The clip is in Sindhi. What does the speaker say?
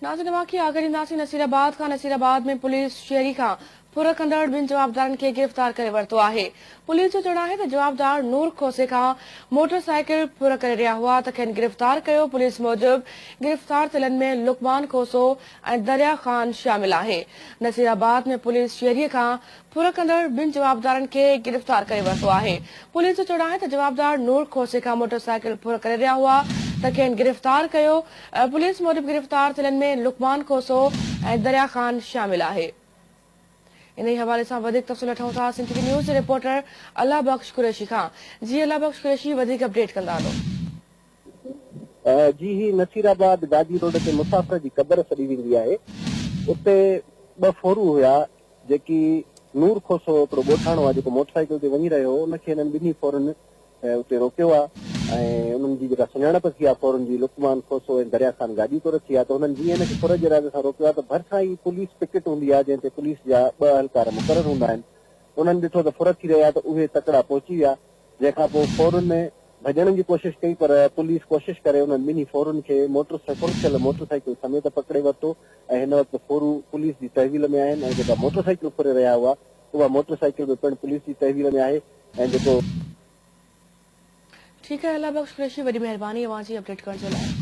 ناظرين اوهان کي آگاهي ڏينداسين نصير آباد کان نصير آباد ۾ پوليس شهري کان ڦر ڪندڙ ٻن جوابدارن کي گرفتار ڪري ورتو آهي پوليس جو چوڻ آهي ته جوابدار نور کوسي کان موٽر سائيڪل ڦر ڪري رهيا هئا ته کين گرفتار ڪيو پوليس موجب گرفتار ٿيلن ۾ لقمان کوسو ۽ دريا خان شامل آهي نصير آباد ۾ پوليس شهري کان ڦر ڪندڙ ٻن جوابدارن کي گرفتار ڪري ورتو آهي. پوليس جو چوڻ آهي ته جوابدار نور کوسي کان موٽرسائيڪل ڦر ڪري رهيا هئا ته کين گرفتار ڪيو. پوليس موجب گرفتار ٿيلن ۾ لقمان کوسو ۽ دريا خان شامل آهي. انهي حوالي سان وڌيڪ تفصيل وٺون ٿا سنڌ ٽي وي نيوز جي رپورٽر الله بخش قريشي کان. جي الله بخش قريشي وڌيڪ اپڊيٽ ڪندا هلو. جي هي نصير آباد گاجي روڊ تي مسافر جي قبر سڏي ويندي آهي اتي ٻه ڦورو هيا جيڪي نور کوسو هڪڙو ڳوٺاڻو آهي جيڪو موٽر سائيڪل تي وڃي رهيو هو ان کي هنن ٻنهي ڦورن اتي روڪيو آهي ۽ انهن جي جيڪا سڃاڻپ ٿي آهي ڦورن جي لقمان کوسو ۽ دريا خان گاڏي طور ٿي آهي ته هنن جيئن هن کي ڦر جي ارادي سان روڪيو آهي ته ڀرسان ئي پوليس پڪٽ هوندي آهي جنهن تي پوليس جا ٻه اهلڪار مقرر هوندا آهن انهن ڏٺو ته ڦر ٿي رهيا ته اهي تڪڙا پهچي ويا جنهن کان پوء ڦورن ڀڄڻ جي ڪوشش ڪئي پر پوليس ڪوشش ڪري انهن ٻنهي ڦورن کي موٽر ڦر ٿيل موٽر سائيڪل سميت پڪڙي ورتو ۽ هن وقت ڦورو پوليس جي تحويل ۾ آهن ۽ جيڪا موٽر سائيڪل ڦري رهيا هئا اها موٽر سائيڪل به پڻ پوليس جي تحويل ۾ آهي ۽ جيڪو ٺيڪ آهي الله بخش قريشي وڏي مهرباني اوهان جي اپڊيٽ ڪرڻ جي لاء.